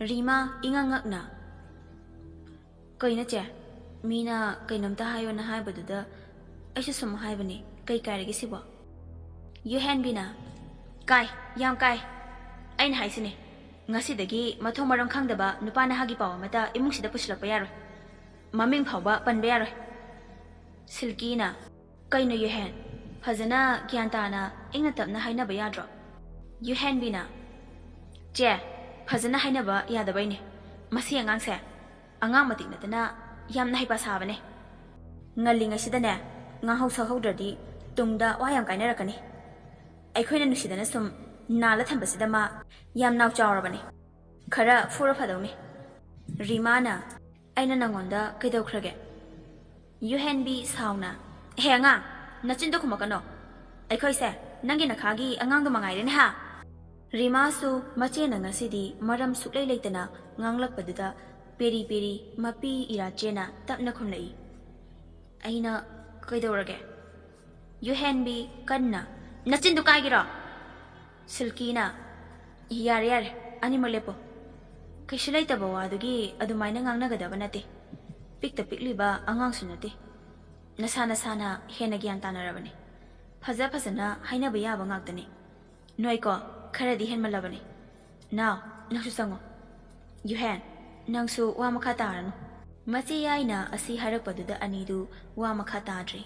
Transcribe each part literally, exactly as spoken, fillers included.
ꯔꯤꯃꯥ ꯏꯉꯛ ꯉꯛꯅ, "ꯀꯩꯅꯣ ꯆꯦ? ꯃꯤꯅ ꯀꯩꯅꯣꯝꯇ ꯍꯥꯏꯌꯣꯅ ꯍꯥꯏꯕꯗꯨꯗ ꯑꯩꯁꯨ ꯁꯨꯝ ꯍꯥꯏꯕꯅꯦ, ꯀꯩ ꯀꯥꯏꯔꯒꯦ ꯁꯤꯕꯣ?" ꯌꯨꯍꯦꯟꯕꯤꯅ, "ꯀꯥꯏ, ꯌꯥꯝ ꯀꯥꯏ꯫ ꯑꯩꯅ ꯍꯥꯏꯁꯤꯅꯦ, ꯉꯁꯤꯗꯒꯤ ꯃꯊꯣꯡ ꯃꯔꯝ ꯈꯪꯗꯕ ꯅꯨꯄꯥ ꯅꯍꯥꯒꯤ ꯄꯥꯎ ꯑꯃꯠꯇ ꯏꯃꯨꯡꯁꯤꯗ ꯄꯨꯁꯤꯜꯂꯛꯄ ꯌꯥꯔꯣꯏ꯫ ꯃꯃꯤꯡ ꯐꯥꯎꯕ ꯄꯟꯕ ꯌꯥꯔꯣꯏ꯫" ꯁꯤꯜꯀꯤꯅ, "ꯀꯩꯅꯣ ꯌꯨꯍꯦꯟ? ꯐꯖꯅ ꯒ꯭ꯌꯥꯟ ꯇꯥꯅ ꯏꯪꯅ ꯇꯞꯅ ꯍꯥꯏꯅꯕ ꯌꯥꯗ꯭ꯔꯣ?" ꯌꯨꯍꯦꯟꯕꯤꯅ, "ꯆꯦ, ꯐꯖꯅ ꯍꯥꯏꯅꯕ ꯌꯥꯗꯕꯩꯅꯦ꯫ ꯃꯁꯤ ꯑꯉꯥꯡꯁꯦ ꯑꯉꯥꯡ ꯃꯇꯤꯛ ꯅꯠꯇꯅ ꯌꯥꯝꯅ ꯍꯩꯄꯥ ꯁꯥꯕꯅꯦ꯫ ꯉꯜꯂꯤꯉꯩꯁꯤꯗꯅꯦ ꯉꯥꯡꯍꯧ ꯁꯛꯍꯧꯗ꯭ꯔꯗꯤ ꯇꯨꯡꯗ ꯋꯥ ꯌꯥꯝ ꯀꯥꯏꯅꯔꯛꯀꯅꯤ꯫ ꯑꯩꯈꯣꯏꯅ ꯅꯨꯡꯁꯤꯗꯅ ꯁꯨꯝ ꯅꯥꯜꯂ ꯊꯝꯕꯁꯤꯗ ꯃꯥ ꯌꯥꯝ ꯅꯥꯎ ꯆꯥꯎꯔꯕꯅꯦ꯫ ꯈꯔ ꯐꯨꯔ ꯐꯗꯧꯅꯤ꯫" ꯔꯤꯃꯥꯅ, "ꯑꯩꯅ ꯅꯪꯉꯣꯟꯗ ꯀꯩꯗꯧꯈ꯭ꯔꯒꯦ?" ꯌꯨꯍꯦꯟꯕꯤ ꯁꯥꯎꯅ, "ꯍꯦ ꯑꯉꯥꯡ, ꯅꯆꯤꯟꯗꯣ ꯈꯨꯝꯃꯛꯀꯅꯣ꯫ ꯑꯩꯈꯣꯏꯁꯦ ꯅꯪꯒꯤ ꯅꯈꯥꯒꯤ ꯑꯉꯥꯡꯗꯣ ꯃꯉꯥꯏꯔꯦꯅꯦ ꯍꯥ?" ꯔꯤꯃꯥꯁꯨ ꯃꯆꯦꯅ ꯉꯁꯤꯗꯤ ꯃꯔꯝ ꯁꯨꯛꯂꯩ ꯂꯩꯇꯅ ꯉꯥꯡꯂꯛꯄꯗꯨꯗ ꯄꯦꯔꯤ ꯄꯦꯔꯤ ꯃꯄꯤ ꯏꯔꯥ ꯆꯦꯅ ꯇꯞꯅ ꯈꯨꯝꯂꯛꯏ, "ꯑꯩꯅ ꯀꯩꯗꯧꯔꯒꯦ?" ꯌꯨꯍꯦꯟꯕꯤ ꯀꯟꯅ, "ꯅꯆꯤꯟꯗꯨ ꯀꯥꯏꯒꯤꯔꯣ?" ꯁꯤꯜꯀꯤꯅ, "ꯌꯥꯔꯦ ꯌꯥꯔꯦ, ꯑꯅꯤꯃꯛ ꯂꯦꯞꯄꯣ꯫ ꯀꯩꯁꯨ ꯂꯩꯇꯕ ꯋꯥꯗꯨꯒꯤ ꯑꯗꯨꯃꯥꯏꯅ ꯉꯥꯡꯅꯒꯗꯕ ꯅꯠꯇꯦ꯫ ꯄꯤꯛꯇ ꯄꯤꯛꯂꯤꯕ ꯑꯉꯥꯡꯁꯨ ꯅꯠꯇꯦ꯫ ꯅꯁꯥ ꯅꯁꯥꯅ ꯍꯦꯟꯅ ꯒ꯭ꯌꯥꯟ ꯇꯥꯅꯔꯕꯅꯦ꯫ ꯐꯖ ꯐꯖꯅ ꯍꯥꯏꯅꯕ ꯌꯥꯕ ꯉꯥꯛꯇꯅꯦ꯫ ꯅꯣꯏꯀꯣ, ꯈꯔꯗꯤ ꯍꯦꯟꯃꯜꯂꯕꯅꯦ꯫ ꯅꯥꯎ, ꯅꯪꯁꯨ ꯆꯪꯉꯣ꯫" "ꯌꯨꯍꯦꯟ, ꯅꯪꯁꯨ ꯋꯥ ꯃꯈꯥ ꯇꯥꯔꯅꯨ꯫" ꯃꯆꯦ ꯌꯥꯏꯅ ꯑꯁꯤ ꯍꯥꯏꯔꯛꯄꯗꯨꯗ ꯑꯅꯤꯗꯨ ꯋꯥ ꯃꯈꯥ ꯇꯥꯗ꯭ꯔꯦ꯫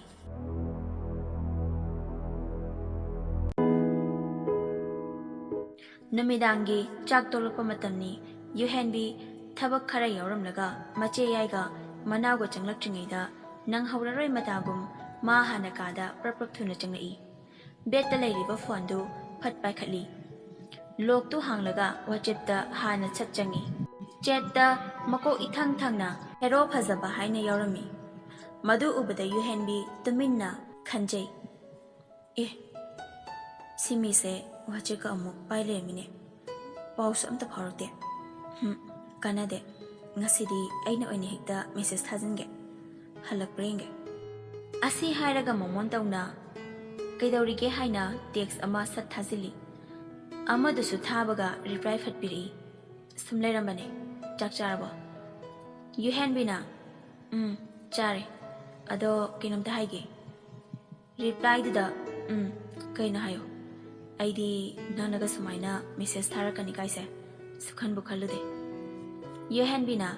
ꯅꯨꯃꯤꯗꯥꯡꯒꯤ ꯆꯥꯛ ꯇꯣꯛꯂꯛꯄ ꯃꯇꯝꯅꯤ꯫ ꯌꯨꯍꯦꯟꯕꯤ ꯊꯕꯛ ꯈꯔ ꯌꯥꯎꯔꯝꯂꯒ ꯃꯆꯦ ꯌꯥꯏꯒ ꯃꯅꯥꯎꯒ ꯆꯪꯂꯛꯇ꯭ꯔꯤꯉꯩꯗ ꯅꯪꯍꯧꯔꯔꯣꯏ ꯃꯇꯥꯒꯨꯝ ꯃꯥ ꯍꯥꯟꯅ ꯀꯥꯗ ꯄ꯭ꯔꯞ ꯄ꯭ꯔꯞ ꯊꯨꯅ ꯆꯪꯂꯛꯏ꯫ ꯕꯦꯗꯇ ꯂꯩꯔꯤꯕ ꯐꯣꯟꯗꯨ ꯐꯠ ꯄꯥꯏꯈꯠꯂꯤ꯫ ꯂꯣꯛꯇꯨ ꯍꯥꯡꯂꯒ WhatsAppꯇ ꯍꯥꯟꯅ ꯁꯠ ꯆꯪꯉꯤ꯫ ꯆꯦꯠꯇ ꯃꯀꯣꯛ ꯏꯊꯪ ꯊꯪꯅ ꯍꯦꯔꯣ ꯐꯖꯕ ꯍꯥꯏꯅ ꯌꯥꯎꯔꯝꯃꯤ꯫ ꯃꯗꯨ ꯎꯕꯗ ꯌꯨꯍꯦꯟꯕꯤ ꯇꯨꯃꯤꯟꯅ ꯈꯟꯖꯩ꯫ "ꯑꯦ, ꯁꯤ ꯃꯤꯁꯦ WhatsAppꯀ ꯑꯃꯨꯛ ꯄꯥꯏ ꯂꯩꯔꯝꯃꯤꯅꯦ꯫ ꯄꯥꯎꯁꯨ ꯑꯝꯇ ꯐꯥꯎꯔꯛꯇꯦ꯫ ꯍꯨꯝ, ꯀꯥꯟꯅꯗꯦ꯫ ꯉꯁꯤꯗꯤ ꯑꯩꯅ ꯑꯣꯏꯅ ꯍꯦꯛꯇ message ꯊꯥꯖꯤꯟꯒꯦ꯫ ꯍꯜꯂꯛꯄ꯭ꯔꯥ ꯌꯦꯡꯒꯦ꯫" ꯑꯁꯤ ꯍꯥꯏꯔꯒ ꯃꯣꯃꯣꯟ ꯇꯧꯅ "ꯀꯩꯗꯧꯔꯤꯒꯦ?" ꯍꯥꯏꯅ text ꯑꯃ ꯁꯠ ꯊꯥꯖꯤꯜꯂꯤ꯫ ꯑꯃꯗꯨꯁꯨ ꯊꯥꯕꯒ reply ꯐꯠ ꯄꯤꯔꯛꯏ꯫ ꯁꯨꯝ ꯂꯩꯔꯝꯕꯅꯦ꯫ ꯆꯥꯛ ꯆꯥꯔꯕꯣ? ꯌꯨꯍꯦꯟꯕꯤꯅ, "ꯎꯝ, ꯆꯥꯔꯦ꯫ ꯑꯗꯣ ꯀꯩꯅꯣꯝꯇ ꯍꯥꯏꯒꯦ꯫" ꯔꯤꯄ꯭ꯂꯥꯏꯗꯨꯗ, "ꯎꯝ, ꯀꯩꯅꯣ ꯍꯥꯏꯌꯣ꯫ ꯑꯩꯗꯤ ꯅꯪꯅꯒ ꯁꯨꯃꯥꯏꯅ ꯃꯦꯁꯦꯖ ꯊꯥꯔꯛꯀꯅꯤ ꯀꯥꯏꯁꯦ ꯁꯨꯈꯟꯕꯨ ꯈꯜꯂꯨꯗꯦ꯫" ꯌꯨꯍꯦꯟꯕꯤꯅ,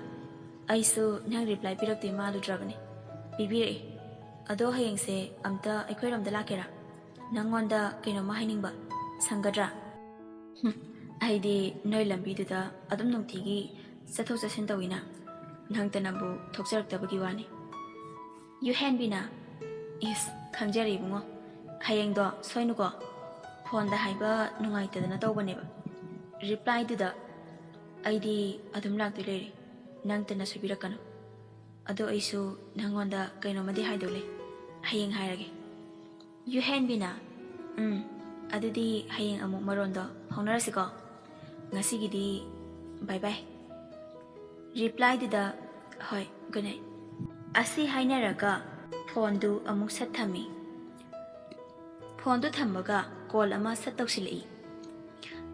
"ꯑꯩꯁꯨ ꯅꯪ ꯔꯤꯄ꯭ꯂꯥꯏ ꯄꯤꯔꯛꯇꯣꯏ ꯃꯥꯜꯂꯨꯗ꯭ꯔꯕꯅꯦ꯫ ꯄꯤꯕꯤꯔꯛꯑꯦ꯫ ꯑꯗꯣ ꯍꯌꯦꯡꯁꯦ ꯑꯝꯇ ꯑꯩꯈꯣꯏꯔꯣꯝꯗ ꯂꯥꯛꯀꯦꯔꯥ? ꯅꯪꯉꯣꯟꯗ ꯀꯩꯅꯣꯝꯃ ꯍꯥꯏꯅꯤꯡꯕ꯫ ꯁꯪꯒꯗ꯭ꯔꯥ?" "ꯍꯨꯝ, ꯑꯩꯗꯤ ꯅꯣꯏ ꯂꯝꯕꯤꯗꯨꯗ ꯑꯗꯨꯝ ꯅꯨꯡꯇꯤꯒꯤ ꯆꯠꯊꯣꯛ ꯆꯠꯁꯤꯟ ꯇꯧꯋꯤꯅ, ꯅꯪꯇꯅꯕꯨ ꯊꯣꯛꯆꯔꯛꯇꯕꯒꯤ ꯋꯥꯅꯤ꯫" ꯌꯨꯍꯦꯟꯕꯤꯅ, "ꯏꯁ, ꯈꯪꯖꯔꯦ ꯏꯕꯨꯡꯉꯣ꯫ ꯍꯌꯦꯡꯗꯣ ꯁꯣꯏꯅꯨꯀꯣ꯫ ꯐꯣꯟꯗ ꯍꯥꯏꯕ ꯅꯨꯡꯉꯥꯏꯇꯗꯅ ꯇꯧꯕꯅꯦꯕ꯫" ꯔꯤꯄ꯭ꯂꯥꯏꯗꯨꯗ, "ꯑꯩꯗꯤ ꯑꯗꯨꯝ ꯂꯥꯛꯇꯣꯏ ꯂꯩꯔꯦ꯫ ꯅꯪꯇꯅ ꯁꯣꯏꯕꯤꯔꯛꯀꯅꯨ꯫ ꯑꯗꯣ ꯑꯩꯁꯨ ꯅꯪꯉꯣꯟꯗ ꯀꯩꯅꯣꯝꯃꯗꯤ ꯍꯥꯏꯗꯧ ꯂꯩ꯫ ꯍꯌꯦꯡ ꯍꯥꯏꯔꯒꯦ꯫" ꯌꯨꯍꯦꯟꯕꯤꯅ, "ꯎꯝ, ꯑꯗꯨꯗꯤ ꯍꯌꯦꯡ ꯑꯃꯨꯛ ꯃꯔꯣꯟꯗꯣ ꯐꯥꯎꯅꯔꯁꯤꯀꯣ꯫ ꯉꯁꯤꯒꯤꯗꯤ ꯕꯥꯏ ꯕꯥꯏ꯫" ꯔꯤꯄ꯭ꯂꯥꯏꯗꯨꯗ, "ꯍꯣꯏ, ꯒꯨꯗ ꯅꯥꯏꯠ꯫" ꯑꯁꯤ ꯍꯥꯏꯅꯔꯒ ꯐꯣꯟꯗꯨ ꯑꯃꯨꯛ ꯁꯠ ꯊꯝꯃꯤ꯫ ꯐꯣꯟꯗꯨ ꯊꯝꯕꯒ ꯀꯣꯜ ꯑꯃ ꯁꯠ ꯇꯧꯁꯤꯜꯂꯛꯏ꯫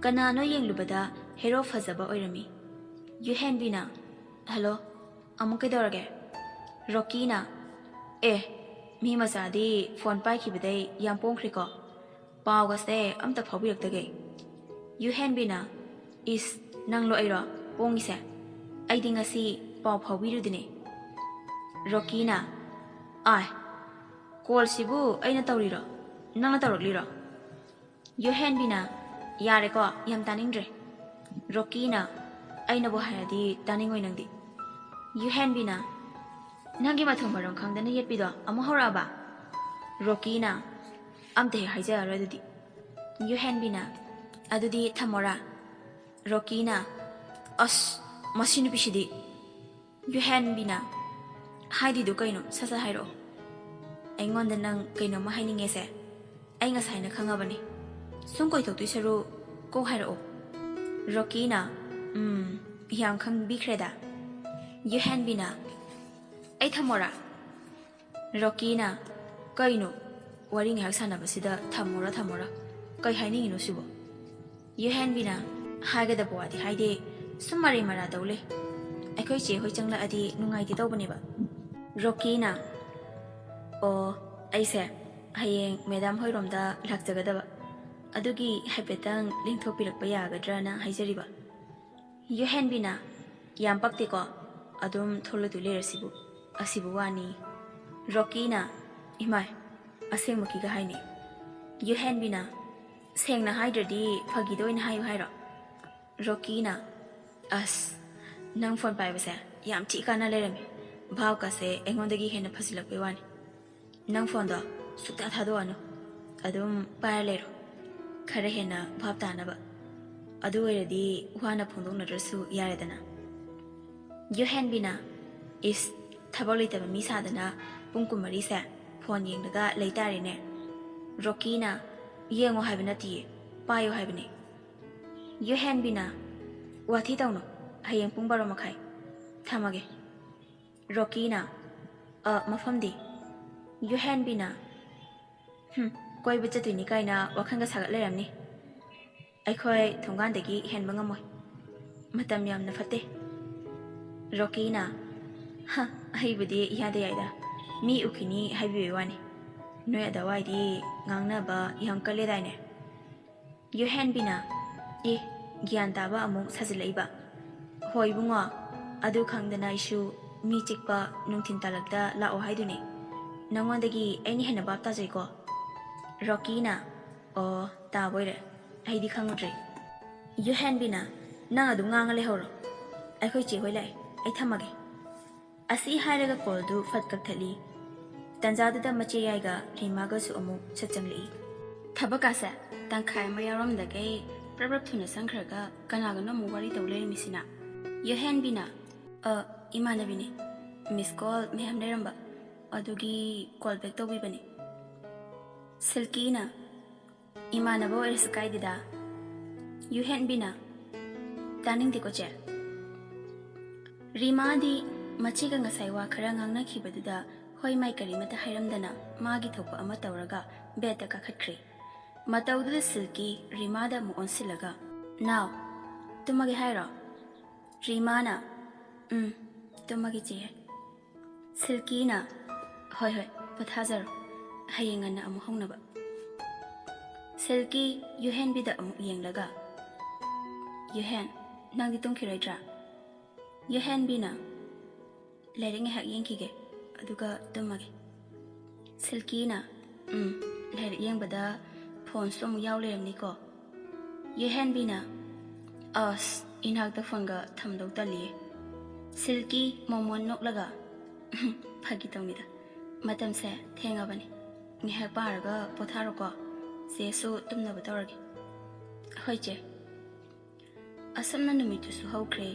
ꯀꯅꯥꯅꯣ ꯌꯦꯡꯂꯨꯕꯗ ꯍꯦꯔꯣ ꯐꯖꯕ ꯑꯣꯏꯔꯝꯃꯤ꯫ ꯌꯨꯍꯦꯟꯕꯤꯅ, "ꯍꯜꯂꯣ, ꯑꯃꯨꯛ ꯀꯩꯗꯧꯔꯒꯦ?" ꯔꯣꯀꯤꯅ, "ꯑꯦ, ꯃꯤ ꯃꯆꯥꯗꯤ ꯐꯣꯟ ꯄꯥꯏꯈꯤꯕꯗꯩ ꯌꯥꯝ ꯄꯣꯡꯈ꯭ꯔꯦꯀꯣ꯫ ꯄꯥꯎꯒꯁꯦ ꯑꯝꯇ ꯐꯥꯎꯕꯤꯔꯛꯇꯒꯩ꯫" ꯌꯨꯍꯦꯟꯕꯤꯅ, "ꯏꯁ, ꯅꯪꯂꯣ ꯑꯩꯔꯣ ꯄꯣꯡꯉꯤꯁꯦ? ꯑꯩꯗꯤ ꯉꯁꯤ ꯄꯥꯎ ꯐꯥꯎꯕꯤꯔꯨꯗꯤꯅꯦ꯫" ꯔꯣꯀꯤꯅ, "ꯑꯥꯏ, ꯀꯣꯜꯁꯤꯕꯨ ꯑꯩꯅ ꯇꯧꯔꯤꯔꯣ? ꯅꯪꯅ ꯇꯧꯔꯛꯂꯤꯔꯣ?" ꯌꯨꯍꯦꯟꯕꯤꯅ, "ꯌꯥꯔꯦꯀꯣ, ꯌꯥꯝ ꯇꯥꯅꯤꯡꯗ꯭ꯔꯦ꯫" ꯔꯣꯀꯤꯅ, "ꯑꯩꯅꯕꯨ ꯍꯥꯏꯔꯗꯤ ꯇꯥꯅꯤꯡꯉꯣꯏ ꯅꯪꯗꯤ꯫" ꯌꯨꯍꯦꯟꯕꯤꯅ, "ꯅꯪꯒꯤ ꯃꯊꯣꯡ ꯃꯔꯝ ꯈꯪꯗꯅ ꯌꯦꯠꯄꯤꯗꯣ ꯑꯃꯨꯛ ꯍꯧꯔꯛꯑꯕ?" ꯔꯣꯀꯤꯅ, "ꯑꯝꯇ ꯍꯦꯛ ꯍꯥꯏꯖꯔꯔꯣꯏ ꯑꯗꯨꯗꯤ꯫" ꯌꯨꯍꯦꯟꯕꯤꯅ, "ꯑꯗꯨꯗꯤ ꯊꯝꯃꯣꯔꯥ?" ꯔꯣꯀꯤꯅ, "ꯑꯁ, ꯃꯁꯤ ꯅꯨꯄꯤꯁꯤꯗꯤ꯫" ꯌꯨꯍꯦꯟꯕꯤꯅ, "ꯍꯥꯏꯗꯤꯗꯨ ꯀꯩꯅꯣ? ꯁꯠ ꯁꯠ ꯍꯥꯏꯔꯛꯑꯣ꯫ ꯑꯩꯉꯣꯟꯗ ꯅꯪ ꯀꯩꯅꯣꯝꯃ ꯍꯥꯏꯅꯤꯡꯉꯦꯁꯦ꯫ ꯑꯩ ꯉꯁꯥꯏꯅ ꯈꯪꯉꯕꯅꯤ꯫ ꯁꯨꯝ ꯀꯣꯏꯊꯣꯛꯇꯣꯏ ꯁꯔꯨꯛ ꯀꯣꯛ ꯍꯥꯏꯔꯛꯑꯣ꯫" ꯔꯣꯀꯤꯅ, "ꯎꯝ, ꯌꯥꯝ ꯈꯪꯕꯤꯈ꯭ꯔꯦꯗ꯫" ꯌꯨꯍꯦꯟꯕꯤꯅ, "ꯑꯩ ꯊꯝꯃꯣꯔꯥ?" ꯔꯣꯀꯤꯅ, "ꯀꯩꯅꯣ? ꯋꯥꯔꯤ ꯉꯥꯏꯍꯥꯛ ꯁꯥꯟꯅꯕꯁꯤꯗ ꯊꯝꯃꯣꯔꯥ ꯊꯝꯃꯣꯔꯥ? ꯀꯩ ꯍꯥꯏꯅꯤꯡꯉꯤꯅꯣ ꯁꯤꯕꯣ?" ꯌꯨꯍꯦꯟꯕꯤꯅ, "ꯍꯥꯏꯒꯗꯕ ꯋꯥꯗꯤ ꯍꯥꯏꯗꯦ, ꯁꯨꯝ ꯃꯔꯩ ꯃꯔꯥ ꯇꯧ ꯂꯩ꯫ ꯑꯩꯈꯣꯏ ꯆꯦ ꯍꯣꯏ ꯆꯪꯂꯛꯑꯗꯤ ꯅꯨꯡꯉꯥꯏꯇꯦ ꯇꯧꯕꯅꯦꯕ꯫ ꯔꯣꯀꯤꯅ, "ꯑꯣ, ꯑꯩꯁꯦ ꯍꯌꯦꯡ ꯃꯦꯗꯥꯝ ꯍꯣꯏꯔꯣꯝꯗ ꯂꯥꯛꯆꯒꯗꯕ, ꯑꯗꯨꯒꯤ ꯍꯥꯏꯐꯦꯠꯇꯪ ꯂꯦꯡꯊꯣꯛꯄꯤꯔꯛꯄ ꯌꯥꯒꯗ꯭ꯔꯅ ꯍꯥꯏꯖꯔꯤꯕ꯫" ꯌꯨꯍꯦꯟꯕꯤꯅ, "ꯌꯥꯝ ꯄꯛꯇꯦꯀꯣ, ꯑꯗꯨꯝ ꯊꯣꯛꯂꯛꯇꯨ ꯂꯩꯔꯁꯤꯕꯨ, ꯑꯁꯤꯕꯨ ꯋꯥꯅꯤ꯫" ꯔꯣꯀꯤꯅ, "ꯏꯃꯥꯏ, ꯑꯁꯦꯡꯃꯛꯀꯤꯒ ꯍꯥꯏꯅꯤ꯫" ꯌꯨꯍꯦꯟꯕꯤꯅ, "ꯁꯦꯡꯅ ꯍꯥꯏꯗ꯭ꯔꯗꯤ ꯐꯥꯒꯤꯗ ꯑꯣꯏꯅ ꯍꯥꯏꯌꯨ ꯍꯥꯏꯔꯣ?" ꯔꯣꯀꯤꯅ, "ꯑꯁ, ꯅꯪ ꯐꯣꯟ ꯄꯥꯏꯕꯁꯦ ꯌꯥꯝ ꯊꯤ ꯀꯥꯟꯅ ꯂꯩꯔꯝꯃꯤ꯫ ꯚꯥꯞꯀꯁꯦ ꯑꯩꯉꯣꯟꯗꯒꯤ ꯍꯦꯟꯅ ꯐꯖꯤꯜꯂꯛꯄꯩ ꯋꯥꯅꯤ꯫ ꯅꯪ ꯐꯣꯟꯗꯣ ꯁꯨꯛꯊꯥ ꯊꯥꯗꯣꯛꯑꯅꯨ, ꯑꯗꯨꯝ ꯄꯥꯏꯔ ꯂꯩꯔꯣ, ꯈꯔ ꯍꯦꯟꯅ ꯚꯥꯞ ꯇꯥꯅꯕ꯫ ꯑꯗꯨ ꯑꯣꯏꯔꯗꯤ ꯋꯥꯅ ꯐꯣꯡꯗꯣꯛꯅꯗ꯭ꯔꯁꯨ ꯌꯥꯔꯦꯗꯅ꯫" ꯌꯨꯍꯦꯟꯕꯤꯅ, "ꯏꯁ, ꯊꯕꯛ ꯂꯩꯇꯕ ꯃꯤ ꯁꯥꯗꯅ ꯄꯨꯡ ꯀꯨꯟꯃꯔꯤꯁꯦ ꯐꯣꯟ ꯌꯦꯡꯂꯒ ꯂꯩꯇꯥꯔꯦꯅꯦ꯫" ꯔꯣꯀꯤꯅ, "ꯌꯦꯡꯉꯣ ꯍꯥꯏꯕ ꯅꯠꯇꯤꯌꯦ, ꯄꯥꯏꯌꯣ ꯍꯥꯏꯕꯅꯦ꯫" ꯌꯨꯍꯦꯟꯕꯤꯅ, "ꯋꯥꯊꯤ ꯇꯧꯅꯨ, ꯍꯌꯦꯡ ꯄꯨꯡ ꯕꯥꯔꯣ ꯃꯈꯥꯏ꯫ ꯊꯝꯃꯒꯦ꯫" ꯔꯣꯀꯤꯅ, "ꯑ, ꯃꯐꯝꯗꯤ?" ꯌꯨꯍꯦꯟꯕꯤꯅ, "ꯍꯨꯝ, ꯀꯣꯏꯕ ꯆꯠꯇꯣꯏꯅꯤ ꯀꯥꯏꯅ ꯋꯥꯈꯜꯒ ꯁꯥꯒꯠ ꯂꯩꯔꯝꯅꯤ꯫ ꯑꯩꯈꯣꯏ ꯊꯣꯡꯒꯥꯟꯗꯒꯤ ꯍꯦꯟꯕ ꯉꯝꯃꯣꯏ꯫ ꯃꯇꯝ ꯌꯥꯝꯅ ꯐꯠꯇꯦ꯫" ꯔꯣꯀꯤꯅ, "ꯍ, ꯑꯩꯕꯨꯗꯤ ꯏꯌꯥꯗ ꯌꯥꯏꯗ, ꯃꯤ ꯎꯈꯤꯅꯤ ꯍꯥꯏꯕꯤꯕꯩ ꯋꯥꯅꯤ꯫ ꯅꯣꯏ ꯑꯗꯋꯥꯏꯗꯤ ꯉꯥꯡꯅꯕ ꯌꯥꯝ ꯀꯜꯂꯦꯗꯥꯏꯅꯦ?" ꯌꯨꯍꯦꯟꯕꯤꯅ, "ꯑꯦ, ꯒ꯭ꯌꯥꯟ ꯇꯥꯕ ꯑꯃꯨꯛ ꯁꯥꯖꯤꯜꯂꯛꯏꯕ꯫ ꯍꯣꯏ ꯏꯕꯨꯡꯉꯣ, ꯑꯗꯨ ꯈꯪꯗꯅ ꯑꯩꯁꯨ ꯃꯤ ꯆꯤꯛꯄ ꯅꯨꯡꯊꯤꯟ ꯇꯥꯂꯛꯇ ꯂꯥꯛꯑꯣ ꯍꯥꯏꯗꯨꯅꯤ꯫ ꯅꯉꯣꯟꯗꯒꯤ ꯑꯩꯅ ꯍꯦꯟꯅ ꯚꯥꯞ ꯇꯥꯖꯩꯀꯣ꯫" ꯔꯣꯀꯤꯅ, "ꯑꯣ, ꯇꯥꯕꯣꯏꯔꯦ, ꯑꯩꯗꯤ ꯈꯪꯉꯨꯗ꯭ꯔꯦ꯫" ꯌꯨꯍꯦꯟꯕꯤꯅ, "ꯅꯪ ꯑꯗꯨꯝ ꯉꯥꯡꯉ ꯂꯩꯍꯧꯔꯣ, ꯑꯩꯈꯣꯏ ꯆꯦ ꯍꯣꯏ ꯂꯥꯛꯑꯦ, ꯑꯩ ꯊꯝꯃꯒꯦ꯫" ꯑꯁꯤ ꯍꯥꯏꯔꯒ ꯀꯣꯜꯗꯨ ꯐꯠ ꯀꯛꯊꯠꯂꯤ꯫ ꯇꯟꯖꯥꯗꯨꯗ ꯃꯆꯦ ꯌꯥꯏꯒ ꯔꯤꯃꯥꯒꯁꯨ ꯑꯃꯨꯛ ꯁꯠ ꯆꯪꯂꯛꯏ꯫ ꯊꯕꯛꯀꯥꯁꯦ ꯇꯪꯈꯥꯏ ꯑꯃ ꯌꯥꯎꯔꯝꯗꯈꯩ ꯄ꯭ꯔꯞ ꯄ꯭ꯔꯞ ꯊꯨꯅ ꯆꯪꯈ꯭ꯔꯒ ꯀꯅꯥꯒꯅꯣ ꯑꯃꯨꯛ ꯋꯥꯔꯤ ꯇꯧ ꯂꯩꯔꯝꯃꯤꯁꯤꯅ꯫ ꯌꯨꯍꯦꯟꯕꯤꯅ, "ꯑ, ꯏꯃꯥꯟꯅꯕꯤꯅꯦ꯫ ꯃꯤꯁ ꯀꯣꯜ ꯃꯌꯥꯝ ꯂꯩꯔꯝꯕ, ꯑꯗꯨꯒꯤ ꯀꯣꯜ ꯕꯦꯛ ꯇꯧꯕꯤꯕꯅꯦ꯫" ꯁꯤꯜꯀꯤꯅ, "ꯏꯃꯥꯟꯅꯕ ꯑꯣꯏꯔꯁꯨ ꯀꯥꯏꯗꯦꯗ꯫" ꯌꯨꯍꯦꯟꯕꯤꯅ, "ꯇꯥꯅꯤꯡꯗꯦꯀꯣ ꯆꯦ꯫" ꯔꯤꯃꯥꯗꯤ ꯃꯆꯦꯒ ꯉꯁꯥꯏ ꯋꯥ ꯈꯔ ꯉꯥꯡꯅꯈꯤꯕꯗꯨꯗ ꯍꯣꯏ ꯃꯥꯏ ꯀꯔꯤꯃꯠꯇ ꯍꯥꯏꯔꯝꯗꯅ ꯃꯥꯒꯤ ꯊꯣꯛꯄ ꯑꯃ ꯇꯧꯔꯒ ꯕꯦꯗꯇ ꯀꯥꯈꯠꯈ꯭ꯔꯦ꯫ ꯃꯇꯧꯗꯨꯗ ꯁꯤꯜꯀꯤ ꯔꯤꯃꯥꯗ ꯑꯃꯨꯛ ꯑꯣꯟꯁꯤꯜꯂꯒ, "ꯅꯥꯎ, ꯇꯨꯝꯃꯒꯦ ꯍꯥꯏꯔꯣ?" ꯔꯤꯃꯥꯅ, "ꯎꯝ, ꯇꯨꯝꯃꯒꯦ ꯆꯦ ꯌꯥꯏ꯫" ꯁꯤꯜꯀꯤꯅ, "ꯍꯣꯏ ꯍꯣꯏ, ꯄꯣꯊꯥꯖꯔꯣ, ꯍꯌꯦꯡ ꯉꯟꯅ ꯑꯃꯨꯛ ꯍꯧꯅꯕ꯫" ꯁꯤꯜꯀꯤ ꯌꯨꯍꯦꯟꯕꯤꯗ ꯑꯃꯨꯛ ꯌꯦꯡꯂꯒ, "ꯌꯨꯍꯦꯟ, ꯅꯪꯗꯤ ꯇꯨꯝꯈꯤꯔꯣꯏꯗ꯭ꯔꯥ?" ꯌꯨꯍꯦꯟꯕꯤꯅ, "ꯂꯥꯏꯔꯤꯛ ꯉꯥꯏꯍꯥꯛ ꯌꯦꯡꯈꯤꯒꯦ, ꯑꯗꯨꯒ ꯇꯨꯝꯃꯒꯦ꯫" ꯁꯤꯜꯀꯤꯅ, "ꯎꯝ, ꯂꯥꯏꯔꯤꯛ ꯌꯦꯡꯕꯗ ꯐꯣꯟꯁꯨ ꯑꯃꯨꯛ ꯌꯥꯎ ꯂꯩꯔꯝꯅꯤꯀꯣ꯫" ꯌꯨꯍꯦꯟꯕꯤꯅ, "ꯑꯁ, ꯏꯅꯥꯛꯇ ꯐꯣꯟꯒ ꯊꯝꯗꯧ ꯇꯜꯂꯤꯌꯦ꯫" ꯁꯤꯜꯀꯤ ꯃꯣꯃꯣꯟ ꯅꯣꯛꯂꯒ, "ꯐꯥꯒꯤ ꯇꯧꯅꯤꯗ, ꯃꯇꯝꯁꯦ ꯊꯦꯡꯉꯕꯅꯤ, ꯉꯥꯏꯍꯥꯛ ꯄꯥꯔꯒ ꯄꯣꯊꯥꯔꯣꯀꯣ, ꯆꯦꯁꯨ ꯇꯨꯝꯅꯕ ꯇꯧꯔꯒꯦ꯫" "ꯍꯣꯏ ꯆꯦ꯫" ꯑꯁꯨꯝꯅ ꯅꯨꯃꯤꯠꯇꯨꯁꯨ ꯍꯧꯈ꯭ꯔꯦ꯫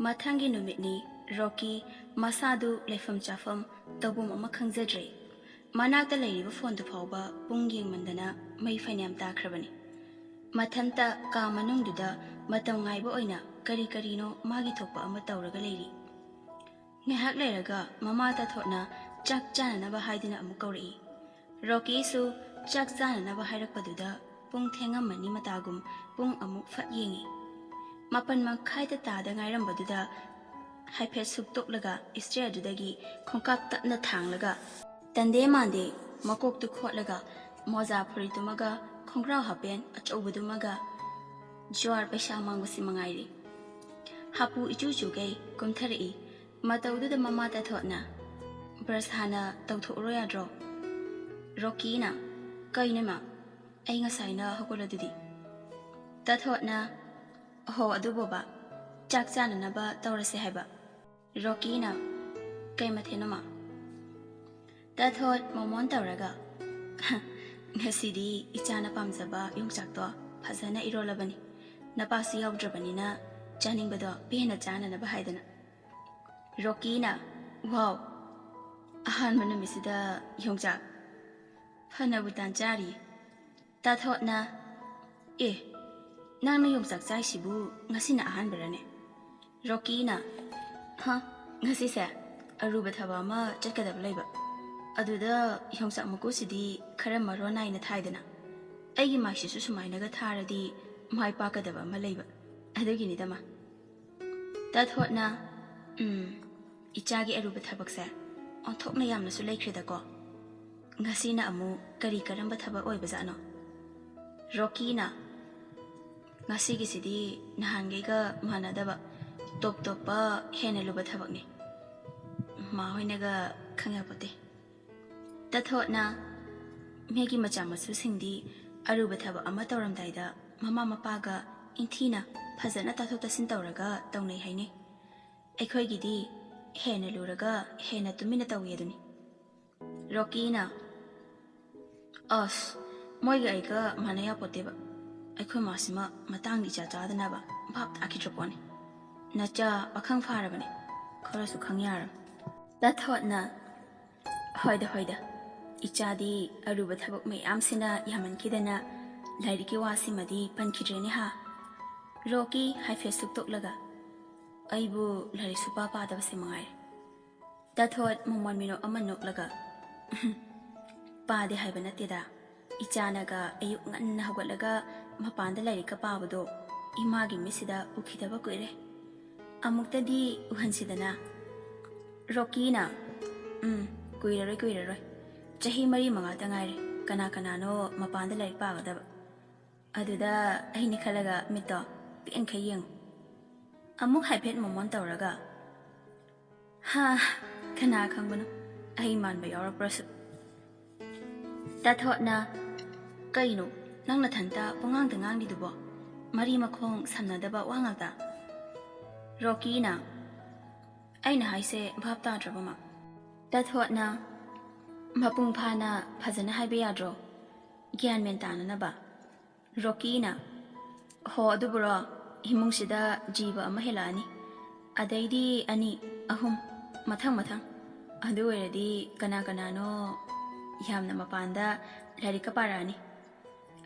ꯃꯊꯪꯒꯤ ꯅꯨꯃꯤꯠꯅꯤ꯫ ꯔꯣꯀꯤ ꯃꯁꯥꯗꯨ ꯂꯩꯐꯝ ꯆꯥꯐꯝ ꯇꯧꯐꯝ ꯑꯃ ꯈꯪꯖꯗ꯭ꯔꯦ꯫ ꯃꯅꯥꯛꯇ ꯂꯩꯔꯤꯕ ꯐꯣꯟꯗꯨ ꯐꯥꯎꯕ ꯄꯨꯡ ꯌꯦꯡꯃꯟꯗꯅ ꯃꯩ ꯐꯅꯌꯥꯝ ꯇꯥꯈ꯭ꯔꯕꯅꯤ꯫ ꯃꯊꯟꯇ ꯀꯥ ꯃꯅꯨꯡꯗꯨꯗ ꯃꯇꯝ ꯉꯥꯏꯕ ꯑꯣꯏꯅ ꯀꯔꯤ ꯀꯔꯤꯅꯣ ꯃꯥꯒꯤ ꯊꯣꯛꯄ ꯑꯃ ꯇꯧꯔꯒ ꯂꯩꯔꯤ꯫ ꯉꯥꯏꯍꯥꯛ ꯂꯩꯔꯒ ꯃꯃꯥ ꯇꯥꯊꯣꯠꯅ ꯆꯥꯛ ꯆꯥꯅꯅꯕ ꯍꯥꯏꯗꯨꯅ ꯑꯃꯨꯛ ꯀꯧꯔꯛꯏ꯫ ꯔꯣꯀꯤꯁꯨ ꯆꯥꯛ ꯆꯥꯅꯅꯕ ꯍꯥꯏꯔꯛꯄꯗꯨꯗ ꯄꯨꯡ ꯊꯦꯡꯉꯝꯃꯅꯤ ꯃꯇꯥꯒꯨꯝ ꯄꯨꯡ ꯑꯃꯨꯛ ꯐꯠ ꯌꯦꯡꯉꯤ꯫ ꯃꯥꯄꯟ ꯃꯈꯥꯏꯗ ꯇꯥꯗ ꯉꯥꯏꯔꯝꯕꯗꯨꯗ ꯍꯥꯏꯐꯦꯠ ꯁꯨꯛꯇꯣꯛꯂꯒ ꯏꯁꯇ꯭ꯔꯦꯗꯨꯗꯒꯤ ꯈꯣꯡꯀꯥꯞ ꯇꯞꯅ ꯊꯥꯡꯂꯒ ꯇꯟꯗꯦ ꯃꯥꯟꯗꯦ ꯃꯀꯣꯛꯇꯨ ꯈꯣꯠꯂꯒ ꯃꯣꯖꯥ ꯐꯨꯔꯤꯠꯇꯨꯃꯒ ꯈꯣꯡꯒ꯭ꯔꯥꯎ ꯍꯥꯄꯦꯟ ꯑꯆꯧꯕꯗꯨꯃꯒ ꯖ꯭ꯋꯥꯔ ꯄꯩꯁꯥ ꯃꯥꯡꯕꯁꯤ ꯃꯉꯥꯏꯔꯦ꯫ ꯍꯥꯄꯨ ꯏꯆꯨ ꯆꯨꯒꯩ ꯀꯨꯝꯊꯔꯛꯏ꯫ ꯃꯇꯧꯗꯨꯗ ꯃꯃꯥ ꯇꯥꯊꯣꯠꯅ, "ꯕ꯭ꯔꯁ ꯍꯥꯟꯅ ꯇꯧꯊꯣꯛꯎꯔꯣ ꯌꯥꯗ꯭ꯔꯣ?" ꯔꯣꯀꯤꯅ, "ꯀꯩꯅꯣ ꯏꯃꯥ? ꯑꯩ ꯉꯁꯥꯏꯅ ꯍꯧꯒꯠꯂꯗꯨꯗꯤ꯫" ꯇꯥꯊꯣꯠꯅ, "ꯍꯣ ꯑꯗꯨꯕꯣꯕ, ꯆꯥꯛ ꯆꯥꯅꯅꯕ ꯇꯧꯔꯁꯦ ꯍꯥꯏꯕ꯫" ꯔꯣꯀꯤꯅ, "ꯀꯩ ꯃꯊꯦꯜꯅꯣ ꯃꯥ?" ꯇꯥꯊꯣꯠ ꯃꯣꯃꯣꯟ ꯇꯧꯔꯒ, "ꯉꯁꯤꯗꯤ ꯏꯆꯥꯅ ꯄꯥꯝꯖꯕ ꯌꯣꯡꯆꯥꯛꯇꯣ ꯐꯖꯅ ꯏꯔꯣꯜꯂꯕꯅꯤ꯫ ꯅꯄꯥꯁꯨ ꯌꯥꯎꯗ꯭ꯔꯕꯅꯤꯅ ꯆꯥꯅꯤꯡꯕꯗꯣ ꯄꯦꯟꯅ ꯆꯥꯅꯅꯕ ꯍꯥꯏꯗꯅ꯫" ꯔꯣꯀꯤꯅ, "ꯋꯥꯎ! ꯑꯍꯥꯟꯕ ꯅꯨꯃꯤꯠꯁꯤꯗ ꯌꯣꯡꯆꯥꯛ? ꯐꯅꯕꯨ ꯇꯥꯟ ꯆꯥꯔꯤ꯫" ꯇꯥꯊꯣꯠꯅ, "ꯑꯦ, ꯅꯪꯅ ꯌꯣꯡꯆꯥꯛ ꯆꯥꯏꯁꯤꯕꯨ ꯉꯁꯤꯅ ꯑꯍꯥꯟꯕꯔꯅꯦ?" ꯔꯣꯀꯤꯅ, "ꯍ, ꯉꯁꯤꯁꯦ ꯑꯔꯨꯕ ꯊꯕꯛ ꯑꯃ ꯆꯠꯀꯗꯕ ꯂꯩꯕ, ꯑꯗꯨꯗ ꯌꯣꯡꯆꯥꯛ ꯃꯀꯨꯁꯤꯗꯤ ꯈꯔ ꯃꯔꯣꯟ ꯅꯥꯏꯅ ꯊꯥꯏꯗꯅ꯫ ꯑꯩꯒꯤ ꯃꯥꯏꯁꯤꯁꯨ ꯁꯨꯃꯥꯏꯅꯒ ꯊꯥꯔꯗꯤ ꯃꯥꯏ ꯄꯥꯛꯀꯗꯕ ꯑꯃ ꯂꯩꯕ꯫ ꯑꯗꯨꯒꯤꯅꯤꯗ ꯃꯥ꯫ ꯇꯠꯍꯣꯠꯅ, "ꯎꯝ, ꯏꯆꯥꯒꯤ ꯑꯔꯨꯕ ꯊꯕꯛꯁꯦ ꯑꯣꯟꯊꯣꯛꯅ ꯌꯥꯝꯅꯁꯨ ꯂꯩꯈ꯭ꯔꯦꯗꯀꯣ꯫ ꯉꯁꯤꯅ ꯑꯃꯨꯛ ꯀꯔꯤ ꯀꯔꯝꯕ ꯊꯕꯛ ꯑꯣꯏꯕꯖꯥꯠꯅꯣ?" ꯔꯣꯀꯤꯅ, "ꯉꯁꯤꯒꯤꯁꯤꯗꯤ ꯅꯍꯥꯟꯈꯩꯒ ꯃꯥꯟꯅꯗꯕ, ꯇꯣꯞ ꯇꯣꯞꯄ ꯍꯦꯟꯅ ꯂꯨꯕ ꯊꯕꯛꯅꯤ꯫ ꯃꯥ ꯍꯣꯏꯅꯒ ꯈꯪ ꯌꯥꯄꯣꯠꯇꯦ꯫" ꯇꯠꯍꯣꯠꯅ, "ꯃꯤꯒꯤ ꯃꯆꯥ ꯃꯁꯨꯁꯤꯡꯗꯤ ꯑꯔꯨꯕ ꯊꯕꯛ ꯑꯃ ꯇꯧꯔꯝꯗꯥꯏꯗ ꯃꯃꯥ ꯃꯄꯥꯒ ꯏꯪꯊꯤꯅ ꯐꯖꯅ ꯇꯥꯊꯣꯛ ꯇꯥꯁꯤꯟ ꯇꯧꯔꯒ ꯇꯧꯅꯩ ꯍꯥꯏꯅꯩ꯫ ꯑꯩꯈꯣꯏꯒꯤꯗꯤ ꯍꯦꯟꯅ ꯂꯨꯔꯒ ꯍꯦꯟꯅ ꯇꯨꯃꯤꯟꯅ ꯇꯧꯏ ꯑꯗꯨꯅꯤ꯫" ꯔꯣꯀꯤꯅ, "ꯑꯁ, ꯃꯣꯏꯒ ꯑꯩꯒ ꯃꯥꯟꯅ ꯌꯥꯄꯣꯠꯇꯦꯕ꯫ ꯑꯩꯈꯣꯏ ꯃꯥꯁꯤꯃ ꯃꯇꯥꯡꯗꯤ ꯏꯆꯥ ꯆꯥꯗꯅꯕ ꯚꯥꯞ ꯇꯥꯈꯤꯗ꯭ꯔ ꯄꯣꯠꯅꯤ꯫ ꯅꯆꯥ ꯄꯥꯈꯪ ꯐꯥꯔꯕꯅꯦ, ꯈꯔꯁꯨ ꯈꯪ ꯌꯥꯔꯕꯅꯤ꯫" ꯇꯠꯍꯣꯠꯅ, "ꯍꯣꯏꯗ, ꯍꯣꯏꯗ, ꯏꯆꯥꯗꯤ ꯑꯔꯨꯕ ꯊꯕꯛ ꯃꯌꯥꯝꯁꯤꯅ ꯌꯥꯝꯃꯟꯈꯤꯗꯅ ꯂꯥꯏꯔꯤꯛꯀꯤ ꯋꯥꯁꯤꯃꯗꯤ ꯄꯟꯈꯤꯗ꯭ꯔꯦꯅꯦ ꯍꯥ?" ꯔꯣꯀꯤ ꯍꯥꯏꯐꯦꯠ ꯁꯨꯛꯇꯣꯛꯂꯒ, "ꯑꯩꯕꯨ ꯂꯥꯏꯔꯤꯛ ꯁꯨꯄꯥ ꯄꯥꯗꯕꯁꯦ ꯃꯉꯥꯏꯔꯦ꯫" ꯇꯠꯍꯣꯠ ꯃꯣꯃꯣꯟ ꯃꯤꯅꯣꯛ ꯑꯃ ꯅꯣꯛꯂꯒ, "ꯄꯥꯗꯦ ꯍꯥꯏꯕ ꯅꯠꯇꯦꯗ, ꯏꯆꯥꯅꯒ ꯑꯌꯨꯛ ꯉꯟꯅ ꯍꯧꯒꯠꯂꯒ ꯃꯄꯥꯟꯗ ꯂꯥꯏꯔꯤꯛꯀ ꯄꯥꯕꯗꯣ ꯏꯃꯥꯒꯤ ꯃꯤꯠꯁꯤꯗ ꯎꯈꯤꯗꯕ ꯀꯨꯏꯔꯦ꯫ ꯑꯃꯨꯛꯇꯗꯤ ꯎꯍꯟꯁꯤꯗꯅ꯫" ꯔꯣꯀꯤꯅ, "ꯎꯝ, ꯀꯨꯏꯔꯔꯣꯏ, ꯀꯨꯏꯔꯔꯣꯏ꯫ ꯆꯍꯤ ꯃꯔꯤ ꯃꯉꯥꯇ ꯉꯥꯏꯔꯦ꯫ ꯀꯅꯥ ꯀꯅꯥꯅꯣ ꯃꯄꯥꯟꯗ ꯂꯥꯏꯔꯤꯛ ꯄꯥꯒꯗꯕ? ꯑꯗꯨꯗ ꯑꯩꯅ ꯈꯜꯂꯒ ꯃꯤꯠꯇꯣ ꯄꯦꯟꯈꯩ ꯌꯦꯡꯉꯨ꯫" ꯑꯃꯨꯛ ꯍꯥꯏꯐꯦꯠ ꯃꯣꯃꯣꯟ ꯇꯧꯔꯒ, "ꯍꯥ, ꯀꯅꯥ ꯈꯪꯕꯅꯣ, ꯑꯩ ꯃꯥꯟꯕ ꯌꯥꯎꯔꯛꯄ꯭ꯔꯁꯨ꯫" ꯇꯠꯍꯣꯠꯅ, "ꯀꯩꯅꯣ, ꯅꯪ ꯅꯊꯟꯇ ꯄꯉꯥꯡꯗ ꯉꯥꯡꯂꯤꯗꯨꯕꯣ? ꯃꯔꯤ ꯃꯈꯣꯡ ꯁꯝꯅꯗꯕ ꯋꯥ ꯉꯥꯛꯇ?" ꯔꯣꯀꯤꯅ, "ꯑꯩꯅ ꯍꯥꯏꯁꯦ ꯚꯥꯞ ꯇꯥꯗ꯭ꯔꯕ ꯃꯥ?" ꯇꯠꯍꯣꯠꯅ, "ꯃꯄꯨꯡ ꯐꯥꯅ ꯐꯖꯅ ꯍꯥꯏꯕ ꯌꯥꯗ꯭ꯔꯣ? ꯒ꯭ꯌꯥꯟ ꯃꯦꯟ ꯇꯥꯅꯅꯕ꯫" ꯔꯣꯀꯤꯅ, "ꯍꯣ, ꯑꯗꯨꯕꯨꯔꯣ, ꯏꯃꯨꯡꯁꯤꯗ ꯖꯤꯕ ꯑꯃ ꯍꯦꯜꯂꯛꯑꯅꯤ꯫ ꯑꯗꯩꯗꯤ ꯑꯅꯤ, ꯑꯍꯨꯝ, ꯃꯊꯪ ꯃꯊꯪ꯫ ꯑꯗꯨ ꯑꯣꯏꯔꯗꯤ ꯀꯅꯥ ꯀꯅꯥꯅꯣ ꯌꯥꯝꯅ ꯃꯄꯥꯟꯗ ꯂꯥꯏꯔꯤꯛꯀ ꯄꯥꯔꯛꯑꯅꯤ꯫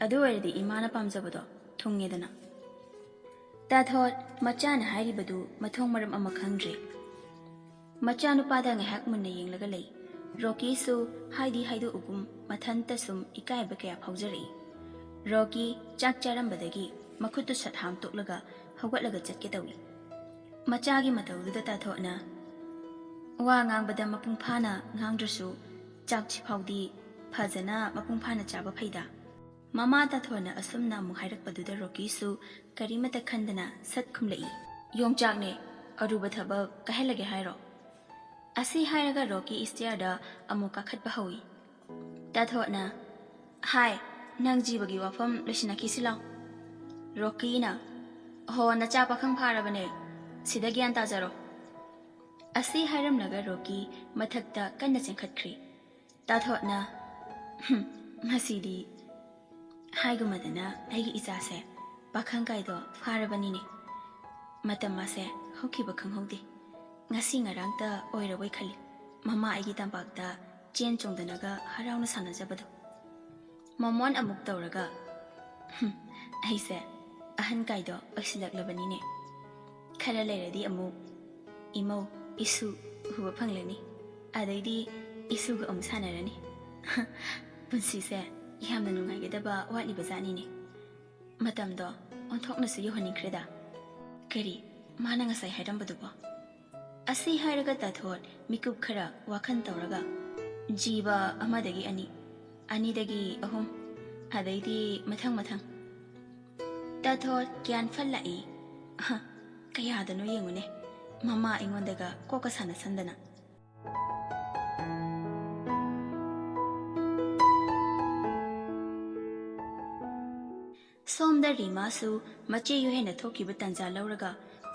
ꯑꯗꯨ ꯑꯣꯏꯔꯗꯤ ꯏꯃꯥꯅ ꯄꯥꯝꯖꯕꯗꯣ ꯊꯨꯡꯉꯦꯗꯅ꯫" ꯇꯥꯊꯣꯠ ꯃꯆꯥꯅ ꯍꯥꯏꯔꯤꯕꯗꯨ ꯃꯊꯣꯡ ꯃꯔꯝ ꯑꯃ ꯈꯪꯗ꯭ꯔꯦ꯫ ꯃꯆꯥꯅꯨꯄꯥꯗ ꯉꯥꯏꯍꯥꯛ ꯃꯨꯟꯅ ꯌꯦꯡꯂꯒ ꯂꯩ꯫ ꯔꯣꯀꯤꯁꯨ ꯍꯥꯏꯗꯤ ꯍꯥꯏꯗꯣꯛꯎꯒꯨꯝ ꯃꯊꯟꯇ ꯁꯨꯝ ꯏꯀꯥꯏꯕ ꯀꯌꯥ ꯐꯥꯎꯖꯔꯛꯏ꯫ ꯔꯣꯀꯤ ꯆꯥꯛ ꯆꯥꯔꯝꯕꯗꯒꯤ ꯃꯈꯨꯠꯇꯨ ꯁꯠ ꯍꯥꯝꯇꯣꯛꯂꯒ ꯍꯧꯒꯠꯂꯒ ꯆꯠꯀꯦ ꯇꯧꯏ꯫ ꯃꯆꯥꯒꯤ ꯃꯇꯧꯗꯨꯗ ꯇꯥꯊꯣꯠꯅ, "ꯋꯥ ꯉꯥꯡꯕꯗ ꯃꯄꯨꯡ ꯐꯥꯅ ꯉꯥꯡꯗ꯭ꯔꯁꯨ ꯆꯥꯛꯁꯤ ꯐꯥꯎꯗꯤ ꯐꯖꯅ ꯃꯄꯨꯡ ꯐꯥꯅ ꯆꯥꯕ ꯐꯩꯗ꯫" ꯃꯃꯥ ꯇꯥꯊꯣꯠꯅ ꯑꯁꯨꯝꯅ ꯑꯃꯨꯛ ꯍꯥꯏꯔꯛꯄꯗꯨꯗ ꯔꯣꯀꯤꯁꯨ ꯀꯔꯤꯃꯇ ꯈꯟꯗꯅ ꯁꯠ ꯈꯨꯝꯂꯛꯏ, "ꯌꯣꯡꯆꯥꯛꯅꯦ, ꯑꯔꯨꯕ ꯊꯕꯛ ꯀꯥꯏꯍꯜꯂꯒꯦ ꯍꯥꯏꯔꯣ?" ꯑꯁꯤ ꯍꯥꯏꯔꯒ ꯔꯣꯀꯤ ꯏꯁꯇꯤꯌꯔꯗ ꯑꯃꯨꯛ ꯀꯥꯈꯠꯄ ꯍꯧꯏ꯫ ꯇꯥꯊꯣꯠꯅ, "ꯍꯥꯏ, ꯅꯪ ꯖꯤꯕꯒꯤ ꯋꯥꯐꯝ ꯂꯣꯏꯁꯤꯟꯅꯈꯤꯁꯤ ꯂꯥꯎ꯫" ꯔꯣꯀꯤꯅ, "ꯍꯣ, ꯅꯆꯥ ꯄꯥꯈꯪ ꯐꯥꯔꯕꯅꯦ, ꯁꯤꯗ ꯒ꯭ꯌꯥꯟ ꯇꯥꯖꯔꯣ꯫" ꯑꯁꯤ ꯍꯥꯏꯔꯝꯂꯒ ꯔꯣꯀꯤ ꯃꯊꯛꯇ ꯀꯟꯅ ꯆꯦꯟꯈꯠꯈ꯭ꯔꯤ꯫ ꯇꯥꯊꯣꯠꯅ, "ꯍꯨꯝ, ꯉꯁꯤꯗꯤ ꯍꯥꯏꯒꯨꯝꯃꯗꯅ ꯑꯩꯒꯤ ꯏꯆꯥꯁꯦ ꯄꯥꯈꯪ ꯀꯥꯏꯗꯣ ꯐꯥꯔꯕꯅꯤꯅꯦ꯫ ꯃꯇꯝ ꯑꯁꯦ ꯍꯧꯈꯤꯕ ꯈꯪꯍꯧꯗꯦ꯫ ꯉꯁꯤ ꯉꯔꯥꯡꯇ ꯑꯣꯏꯔꯕꯣꯏ ꯈꯜꯂꯤ꯫ ꯃꯃꯥ ꯑꯩꯒꯤ ꯇꯝꯄꯥꯛꯇ ꯆꯦꯟ ꯆꯣꯡꯗꯅꯒ ꯍꯔꯥꯎꯅ ꯁꯥꯟꯅꯖꯕꯗꯣ꯫" ꯃꯣꯃꯣꯟ ꯑꯃꯨꯛ ꯇꯧꯔꯒ, "ꯍꯨꯝ, ꯑꯩꯁꯦ ꯑꯍꯟ ꯀꯥꯏꯗꯣ ꯑꯣꯏꯁꯤꯜꯂꯛꯂꯕꯅꯤꯅꯦ꯫ ꯈꯔ ꯂꯩꯔꯗꯤ ꯑꯃꯨꯛ ꯏꯃꯧ, ꯏꯁꯨ ꯎꯕ ꯐꯪꯂꯅꯤ꯫ ꯑꯗꯩꯗꯤ ꯏꯁꯨꯒ ꯑꯃꯨꯛ ꯁꯥꯟꯅꯔꯅꯤ꯫ ꯄꯨꯟꯁꯤꯁꯦ ꯌꯥꯝꯅ ꯅꯨꯡꯉꯥꯏꯒꯗꯕ ꯋꯥꯠꯂꯤꯕ ꯖꯥꯠꯅꯤꯅꯦ꯫ ꯃꯇꯝꯗꯣ ꯑꯣꯟꯊꯣꯛꯅꯁꯨ ꯌꯧꯍꯟꯅꯤꯡꯈ꯭ꯔꯦꯗ꯫ ꯀꯔꯤ ꯃꯥꯅ ꯉꯁꯥꯏ ꯍꯥꯏꯔꯝꯕꯗꯨꯕꯣ?" ꯑꯁꯤ ꯍꯥꯏꯔꯒ ꯇꯥꯊꯣꯠ ꯃꯤꯀꯨꯞ ꯈꯔ ꯋꯥꯈꯜ ꯇꯧꯔꯒ, "ꯖꯤꯕ ꯑꯃꯗꯒꯤ ꯑꯅꯤ, ꯑꯅꯤꯗꯒꯤ ꯑꯍꯨꯝ, ꯑꯗꯩꯗꯤ ꯃꯊꯪ ꯃꯊꯪ꯫" ꯇꯥꯊꯣꯠ ꯒ꯭ꯌꯥꯟ ꯐꯠ ꯂꯥꯛꯏ꯫ ꯑꯍ, ꯀꯌꯥꯗꯅꯣ ꯌꯦꯡꯉꯨꯅꯦ, ꯃꯃꯥ ꯑꯩꯉꯣꯟꯗꯒ ꯀꯣꯛꯀ ꯁꯥꯟꯅꯁꯟꯗꯅ꯫ ꯁꯣꯝꯗ ꯔꯤꯃꯥꯁꯨ ꯃꯆꯦ ꯌꯨꯍꯦꯟꯅ ꯊꯣꯛꯈꯤꯕ ꯇꯥꯟꯖꯥ ꯂꯧꯔꯒ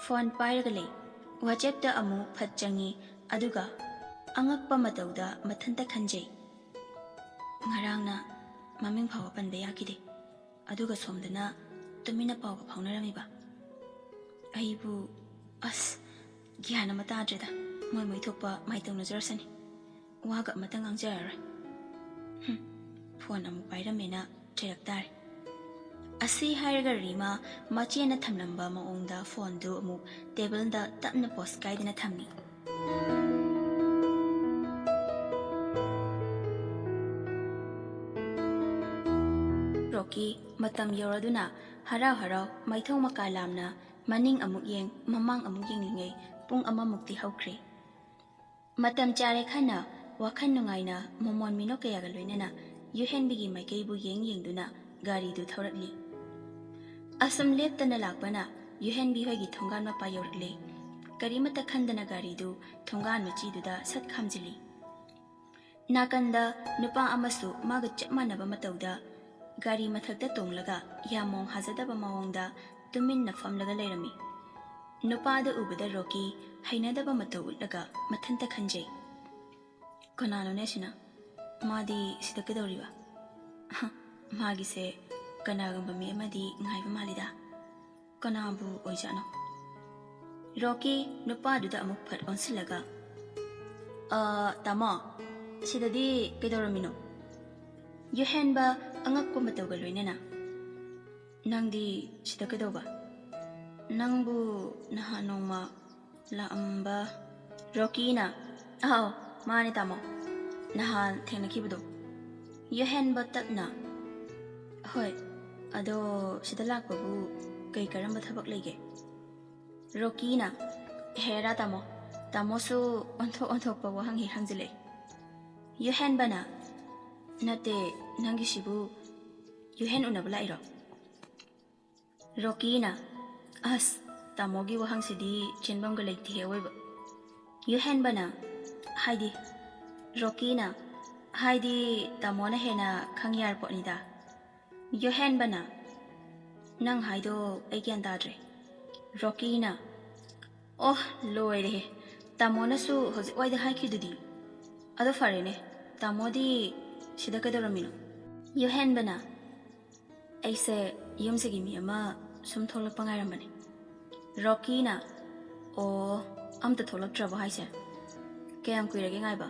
ꯐꯣꯟ ꯄꯥꯏꯔꯒ ꯂꯩ꯫ WhatsApp-ꯇ ꯑꯃꯨꯛ ꯐꯠ ꯆꯪꯉꯤ, ꯑꯗꯨꯒ ꯑꯉꯛꯄ ꯃꯇꯧꯗ ꯃꯊꯟꯇ ꯈꯟꯖꯩ, "ꯉꯔꯥꯡꯅ ꯃꯃꯤꯡ ꯐꯥꯎꯕ ꯄꯟꯕ ꯌꯥꯈꯤꯗꯦ, ꯑꯗꯨꯒ ꯁꯣꯝꯗꯅ ꯇꯨꯃꯤꯟꯅ ꯄꯥꯎꯒ ꯐꯥꯎꯅꯔꯝꯃꯤꯕ꯫ ꯑꯩꯕꯨ, ꯑꯁ, ꯒ꯭ꯌꯥꯟ ꯑꯃ ꯇꯥꯗ꯭ꯔꯦꯗ꯫ ꯃꯣꯏ ꯃꯣꯏ ꯊꯣꯛꯄ ꯃꯥꯏ ꯇꯧꯅꯖꯔꯁꯅꯤ꯫ ꯋꯥꯒ ꯑꯃꯇ ꯉꯥꯡꯖꯔꯔꯣꯏ꯫ ꯍꯨꯝ, ꯐꯣꯟ ꯑꯃꯨꯛ ꯄꯥꯏꯔꯝꯃꯦꯅ ꯆꯩꯔꯛ ꯇꯥꯔꯦ꯫" ꯑꯁꯤ ꯍꯥꯏꯔꯒ ꯔꯤꯃꯥ ꯃꯆꯦꯅ ꯊꯝꯂꯝꯕ ꯃꯑꯣꯡꯗ ꯐꯣꯟꯗꯨ ꯑꯃꯨꯛ ꯇꯦꯕꯜꯗ ꯇꯞꯅ ꯄꯣꯁ ꯀꯥꯏꯗꯅ ꯊꯝꯃꯤ꯫ ꯔꯣꯀꯤ ꯃꯇꯝ ꯌꯧꯔꯗꯨꯅ ꯍꯔꯥꯎ ꯍꯔꯥꯎ ꯃꯥꯏꯊꯣꯡ ꯃꯀꯥ ꯂꯥꯝꯅ ꯃꯅꯤꯡ ꯑꯃꯨꯛ ꯌꯦꯡ, ꯃꯃꯥꯡ ꯑꯃꯨꯛ ꯌꯦꯡꯂꯤꯉꯩ ꯄꯨꯡ ꯑꯃꯃꯨꯛꯇꯤ ꯍꯧꯈ꯭ꯔꯦ꯫ ꯃꯇꯝ ꯆꯥꯔꯦ ꯈꯟꯅ ꯋꯥꯈꯜ ꯅꯨꯡꯉꯥꯏꯅ ꯃꯣꯃꯣꯟ ꯃꯤꯅꯣꯛ ꯀꯌꯥꯒ ꯂꯣꯏꯅꯅ ꯌꯨꯍꯦꯟꯕꯤꯒꯤ ꯃꯥꯏꯀꯩꯕꯨ ꯌꯦꯡ ꯌꯦꯡꯗꯨꯅ ꯒꯥꯔꯤꯗꯨ ꯊꯧꯔꯛꯂꯤ꯫ ꯑꯁꯨꯝ ꯂꯦꯞꯇꯅ ꯂꯥꯛꯄꯅ ꯌꯨꯍꯦꯟꯕꯤ ꯍꯣꯏꯒꯤ ꯊꯣꯡꯒꯥꯟ ꯃꯄꯥ ꯌꯧꯔꯛꯂꯦ꯫ ꯀꯔꯤꯃꯠꯇ ꯈꯟꯗꯅ ꯒꯥꯔꯤꯗꯨ ꯊꯣꯡꯒꯥꯟ ꯃꯆꯤꯗꯨꯗ ꯁꯠ ꯈꯥꯝꯖꯤꯜꯂꯤ꯫ ꯅꯥꯀꯟꯗ ꯅꯨꯄꯥ ꯑꯃꯁꯨ ꯃꯥꯒ ꯆꯞ ꯃꯥꯟꯅꯕ ꯃꯇꯧꯗ ꯒꯥꯔꯤ ꯃꯊꯛꯇ ꯇꯣꯡꯂꯒ ꯌꯥꯝꯃꯣꯡ ꯍꯥꯖꯗꯕ ꯃꯑꯣꯡꯗ ꯇꯨꯃꯤꯟꯅ ꯐꯝꯂꯒ ꯂꯩꯔꯝꯃꯤ꯫ ꯅꯨꯄꯥꯗ ꯎꯕꯗ ꯔꯣꯀꯤ ꯍꯩꯅꯗꯕ ꯃꯇꯧ ꯎꯠꯂꯒ ꯃꯊꯟꯇ ꯈꯟꯖꯩ, "ꯀꯅꯥꯅꯣꯅꯦ ꯑꯁꯤꯅ? ꯃꯥꯗꯤ ꯁꯤꯗ ꯀꯩꯗꯧꯔꯤꯕ? ꯍ, ꯃꯥꯒꯤꯁꯦ ꯀꯅꯥꯒꯨꯝꯕ ꯃꯤ ꯑꯃꯗꯤ ꯉꯥꯏꯕ ꯃꯥꯜꯂꯤꯗ꯫ ꯀꯅꯥꯕꯨ ꯑꯣꯏꯖꯥꯠꯅꯣ?" ꯔꯣꯀꯤ ꯅꯨꯄꯥꯗꯨꯗ ꯑꯃꯨꯛ ꯐꯠ ꯑꯣꯟꯁꯤꯜꯂꯒ, "ꯑ, ꯇꯥꯃꯣ, ꯁꯤꯗꯗꯤ ꯀꯩꯗꯧꯔꯝꯃꯤꯅꯣ?" ꯌꯨꯍꯦꯟꯕ ꯑꯉꯛꯄ ꯃꯇꯧꯒ ꯂꯣꯏꯅꯅ, "ꯅꯪꯗꯤ ꯁꯤꯗ ꯀꯩꯗꯧꯕ? ꯅꯪꯕꯨ ꯅꯍꯥꯟ ꯅꯣꯡꯃ ꯂꯥꯛꯑꯝꯕ?" ꯔꯣꯀꯤꯅ, "ꯑꯥꯎ, ꯃꯥꯅꯦ ꯇꯥꯃꯣ, ꯅꯍꯥꯟ ꯊꯦꯡꯅꯈꯤꯕꯗꯣ꯫" ꯌꯨꯍꯦꯟꯕ ꯇꯞꯅ, "ꯍꯣꯏ, ꯑꯗꯣ ꯁꯤꯗ ꯂꯥꯛꯄꯕꯨ ꯀꯩ ꯀꯔꯝꯕ ꯊꯕꯛ ꯂꯩꯒꯦ?" ꯔꯣꯀꯤꯅ, "ꯍꯦꯔꯥ ꯇꯥꯃꯣ, ꯇꯥꯃꯣꯁꯨ ꯑꯣꯟꯊꯣꯛ ꯑꯣꯟꯊꯣꯛꯄ ꯋꯥꯍꯪ ꯍꯦꯛ ꯍꯪꯖꯤꯜꯂꯛꯑꯦ꯫" ꯌꯨꯍꯦꯟꯕꯅ, "ꯅꯠꯇꯦ, ꯅꯪꯒꯤꯁꯤꯕꯨ ꯌꯨꯍꯦꯟ ꯎꯅꯕ ꯂꯥꯛꯏꯔꯣ?" ꯔꯣꯀꯤꯅ, "ꯑꯁ, ꯇꯥꯃꯣꯒꯤ ꯋꯥꯍꯪꯁꯤꯗꯤ ꯆꯦꯟꯐꯝꯒ ꯂꯩꯇꯦꯍꯦ ꯑꯋꯣꯏꯕ꯫" ꯌꯨꯍꯦꯟꯕꯅ, "ꯍꯥꯏꯗꯤ?" ꯔꯣꯀꯤꯅ, "ꯍꯥꯏꯗꯤ ꯇꯥꯃꯣꯅ ꯍꯦꯟꯅ ꯈꯪ ꯌꯥꯔ ꯄꯣꯠꯅꯤꯗ꯫" ꯌꯨꯍꯦꯟꯕꯅ, "ꯅꯪ ꯍꯥꯏꯗꯣ ꯑꯩ ꯒ꯭ꯌꯥꯟ ꯇꯥꯗ꯭ꯔꯦ꯫" ꯔꯣꯀꯤꯅ, "ꯑꯣ, ꯂꯣꯏꯔꯦꯍꯦ, ꯇꯥꯃꯣꯅꯁꯨ ꯍꯧꯖꯤꯛ ꯋꯥꯏꯗ ꯍꯥꯏꯈꯤꯗꯨꯗꯤ꯫ ꯑꯗꯣ ꯐꯔꯦꯅꯦ, ꯇꯥꯃꯣꯗꯤ ꯁꯤꯗ ꯀꯩꯗꯧꯔꯝꯃꯤꯅꯣ?" ꯌꯨꯍꯦꯟꯕꯅ, "ꯑꯩꯁꯦ ꯌꯨꯝꯁꯤꯒꯤ ꯃꯤ ꯑꯃ ꯁꯨꯝ ꯊꯣꯛꯂꯛꯄ ꯉꯥꯏꯔꯝꯕꯅꯦ꯫" ꯔꯣꯀꯤꯅ, "ꯑꯣ, ꯑꯝꯇ ꯊꯣꯛꯂꯛꯇ꯭ꯔꯕꯣ ꯍꯥꯏꯁꯦ? ꯀꯌꯥꯝ ꯀꯨꯏꯔꯒꯦ ꯉꯥꯏꯕ?"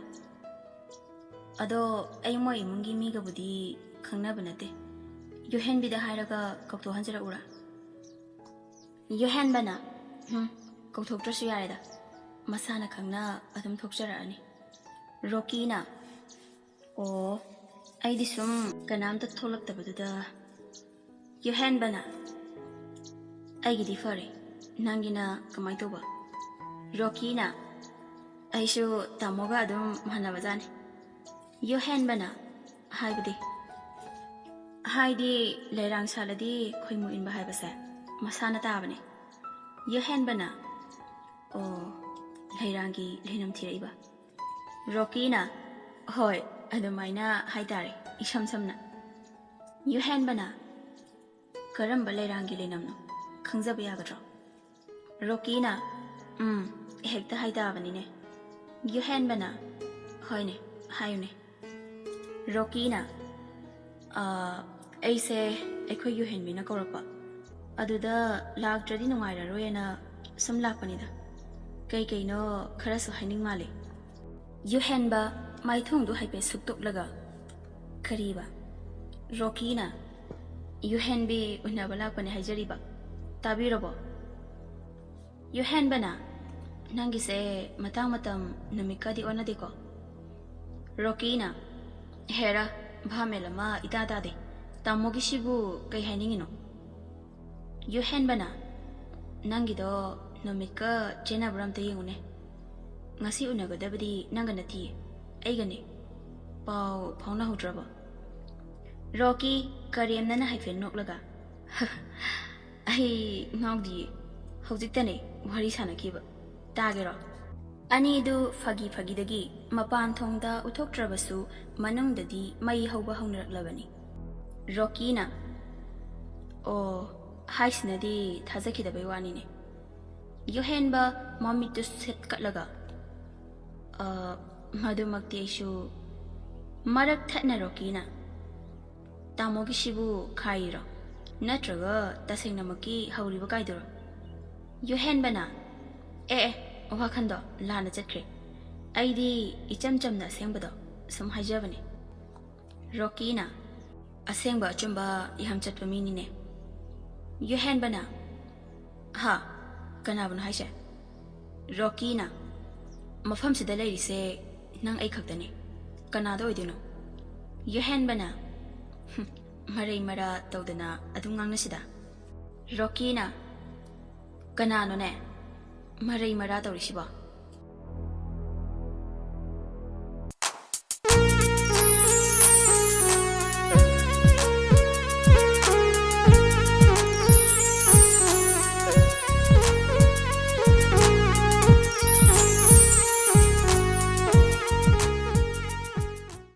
"ꯑꯗꯣ ꯑꯩ ꯃꯣꯏ ꯏꯃꯨꯡꯒꯤ ꯃꯤꯒꯕꯨꯗꯤ ꯈꯪꯅꯕ ꯅꯠꯇꯦ꯫ ꯌꯨꯍꯦꯟꯕꯤꯗ ꯍꯥꯏꯔꯒ ꯀꯧꯊꯣꯛꯍꯟꯖꯔꯛꯎꯔꯥ?" ꯌꯨꯍꯦꯟꯕꯅ, "ꯎꯝ, ꯀꯧꯊꯣꯛꯇ꯭ꯔꯁꯨ ꯌꯥꯔꯦꯗ꯫ ꯃꯁꯥꯅ ꯈꯪꯅ ꯑꯗꯨꯝ ꯊꯣꯛꯆꯔꯛꯑꯅꯤ꯫" ꯔꯣꯀꯤꯅ, "ꯑꯣ, ꯑꯩꯗꯤ ꯁꯨꯝ ꯀꯅꯥꯝꯇ ꯊꯣꯛꯂꯛꯇꯕꯗꯨꯗ꯫ ꯌꯨꯍꯦꯟꯕꯅ, "ꯑꯩꯒꯤꯗꯤ ꯐꯔꯦ, ꯅꯪꯒꯤꯅ ꯀꯃꯥꯏ ꯇꯧꯕ?" ꯔꯣꯀꯤꯅ, "ꯑꯩꯁꯨ ꯇꯥꯃꯣꯒ ꯑꯗꯨꯝ ꯃꯥꯟꯅꯕꯖꯥꯠꯅꯤ꯫" ꯌꯨꯍꯦꯟꯕꯅ, "ꯍꯥꯏꯕꯗꯤ?" "ꯍꯥꯏꯗꯤ ꯂꯩꯔꯥꯡ ꯁꯥꯠꯂꯗꯤ ꯈꯣꯏꯃꯨ ꯏꯟꯕ ꯍꯥꯏꯕꯁꯦ ꯃꯁꯥꯅ ꯇꯥꯕꯅꯦ꯫" ꯌꯨꯍꯦꯟꯕꯅ, "ꯑꯣ, ꯂꯩꯔꯥꯡꯒꯤ ꯂꯩꯅꯝ ꯊꯤꯔꯛꯏꯕ?" ꯔꯣꯀꯤꯅ, "ꯍꯣꯏ, ꯑꯗꯨꯃꯥꯏꯅ ꯍꯥꯏꯇꯥꯔꯦ, ꯏꯁꯝ ꯁꯝꯅ꯫" ꯌꯨꯍꯦꯟꯕꯅ, "ꯀꯔꯝꯕ ꯂꯩꯔꯥꯡꯒꯤ ꯂꯩꯅꯝꯅꯣ? ꯈꯪꯖꯕ ꯌꯥꯒꯗ꯭ꯔꯣ?" ꯔꯣꯀꯤꯅ, "ꯎꯝ, ꯍꯦꯛꯇ ꯍꯥꯏꯇꯥꯕꯅꯤꯅꯦ꯫" ꯌꯨꯍꯦꯟꯕꯅ, "ꯍꯣꯏꯅꯦ, ꯍꯥꯏꯌꯨꯅꯦ꯫" ꯔꯣꯀꯤꯅ, "ꯑ, ꯑꯩꯁꯦ ꯑꯩꯈꯣꯏ ꯌꯨꯍꯦꯟꯕꯤꯅ ꯀꯧꯔꯛꯄ, ꯑꯗꯨꯗ ꯂꯥꯛꯇ꯭ꯔꯗꯤ ꯅꯨꯡꯉꯥꯏꯔꯔꯣꯏꯅ ꯁꯨꯝ ꯂꯥꯛꯄꯅꯤꯗ꯫ ꯀꯩ ꯀꯩꯅꯣ ꯈꯔꯁꯨ ꯍꯥꯏꯅꯤꯡ ꯃꯥꯜꯂꯤ꯫" ꯌꯨꯍꯦꯟꯕ ꯃꯥꯏꯊꯣꯡꯗꯨ ꯍꯥꯏꯐꯦꯠ ꯁꯨꯛꯇꯣꯛꯂꯒ, "ꯀꯔꯤꯕ?" ꯔꯣꯀꯤꯅ, "ꯌꯨꯍꯦꯟꯕꯤ ꯎꯅꯕ ꯂꯥꯛꯄꯅꯦ ꯍꯥꯏꯖꯔꯤꯕ꯫ ꯇꯥꯕꯤꯔꯕꯣ?" ꯌꯨꯍꯦꯟꯕꯅ, "ꯅꯪꯒꯤꯁꯦ ꯃꯇꯥꯡ ꯃꯇꯝ ꯅꯨꯃꯤꯠꯀꯗꯤ ꯑꯣꯟꯅꯗꯦꯀꯣ?" ꯔꯣꯀꯤꯅ, "ꯍꯦꯔꯥ, ꯚꯥꯞ ꯃꯦꯟ ꯑꯃ ꯏꯇꯥ ꯇꯥꯗꯦ꯫ ꯇꯥꯃꯣꯒꯤꯁꯤꯕꯨ ꯀꯩ ꯍꯥꯏꯅꯤꯡꯉꯤꯅꯣ?" ꯌꯨꯍꯦꯟꯕꯅ, "ꯅꯪꯒꯤꯗꯣ ꯅꯨꯃꯤꯠꯀ ꯆꯦꯟꯅꯕ꯭ꯔꯥ ꯑꯝꯇ ꯌꯦꯡꯉꯨꯅꯦ꯫ ꯉꯁꯤ ꯎꯅꯒꯗꯕꯗꯤ ꯅꯪꯒ ꯅꯠꯇꯤꯌꯦ, ꯑꯩꯒꯅꯦ꯫ ꯄꯥꯎ ꯐꯥꯎꯅꯍꯧꯗ꯭ꯔꯕꯣ?" ꯔꯣꯀꯤ ꯀꯔꯦꯝꯅꯅ ꯍꯥꯏꯐꯦꯠ ꯅꯣꯛꯂꯒ, "ꯑꯩ ꯉꯥꯎꯗꯤꯌꯦ, ꯍꯧꯖꯤꯛꯇꯅꯦ ꯋꯥꯔꯤ ꯁꯥꯟꯅꯈꯤꯕ꯫ ꯇꯥꯒꯦꯔꯣ?" ꯑꯅꯤꯗꯨ ꯐꯥꯒꯤ ꯐꯥꯒꯤꯗꯒꯤ ꯃꯄꯥꯟ ꯊꯣꯡꯗ ꯎꯠꯊꯣꯛꯇ꯭ꯔꯕꯁꯨ ꯃꯅꯨꯡꯗꯗꯤ ꯃꯩ ꯍꯧꯕ ꯍꯧꯅꯔꯛꯂꯕꯅꯤ꯫ ꯔꯣꯀꯤꯅ, "ꯑꯣ, ꯍꯥꯏꯁꯤꯅꯗꯤ ꯊꯥꯖꯈꯤꯗꯕꯩ ꯋꯥꯅꯤꯅꯦ꯫" ꯌꯨꯍꯦꯟꯕ ꯃꯃꯤꯠꯇꯨ ꯁꯦꯠꯀꯠꯂꯒ, "ꯑ, ꯃꯗꯨꯃꯛꯇꯤ ꯑꯩꯁꯨ꯫" ꯃꯔꯛ ꯊꯠꯅ ꯔꯣꯀꯤꯅ, "ꯇꯥꯃꯣꯒꯤꯁꯤꯕꯨ ꯈꯥꯏꯔꯤꯔꯣ? ꯅꯠꯇ꯭ꯔꯒ ꯇꯁꯦꯡꯅꯃꯛꯀꯤ ꯍꯧꯔꯤꯕ ꯀꯥꯏꯗꯨꯔꯣ?" ꯌꯨꯍꯦꯟꯕꯅ, "ꯑꯦ ꯑꯦ, ꯋꯥꯈꯟꯗꯣ ꯂꯥꯟꯅ ꯆꯠꯈ꯭ꯔꯦ꯫ ꯑꯩꯗꯤ ꯏꯆꯝ ꯆꯝꯅ ꯑꯁꯦꯡꯕꯗꯣ ꯁꯨꯝ ꯍꯥꯏꯖꯕꯅꯦ꯫" ꯔꯣꯀꯤꯅ, "ꯑꯁꯦꯡꯕ ꯑꯆꯨꯝꯕ ꯌꯥꯝ ꯆꯠꯄ ꯃꯤꯅꯤꯅꯦ꯫" ꯌꯨꯍꯦꯟꯕꯅ, "ꯍꯥ? ꯀꯅꯥꯕꯨꯅꯣ ꯍꯥꯏꯁꯦ?" ꯔꯣꯀꯤꯅ, "ꯃꯐꯝꯁꯤꯗ ꯂꯩꯔꯤꯁꯦ ꯅꯪ ꯑꯩ ꯈꯛꯇꯅꯦ꯫ ꯀꯅꯥꯗ ꯑꯣꯏꯗꯣꯏꯅꯣ?" ꯌꯨꯍꯦꯟꯕꯅ, "ꯍꯨꯝ, ꯃꯔꯩ ꯃꯔꯥ ꯇꯧꯗꯅ ꯑꯗꯨꯝ ꯉꯥꯡꯅꯁꯤꯗ꯫" ꯔꯣꯀꯤꯅ, "ꯀꯅꯥꯅꯣꯅꯦ ꯃꯔꯩ ꯃꯔꯥ ꯇꯧꯔꯤꯁꯤꯕꯣ?"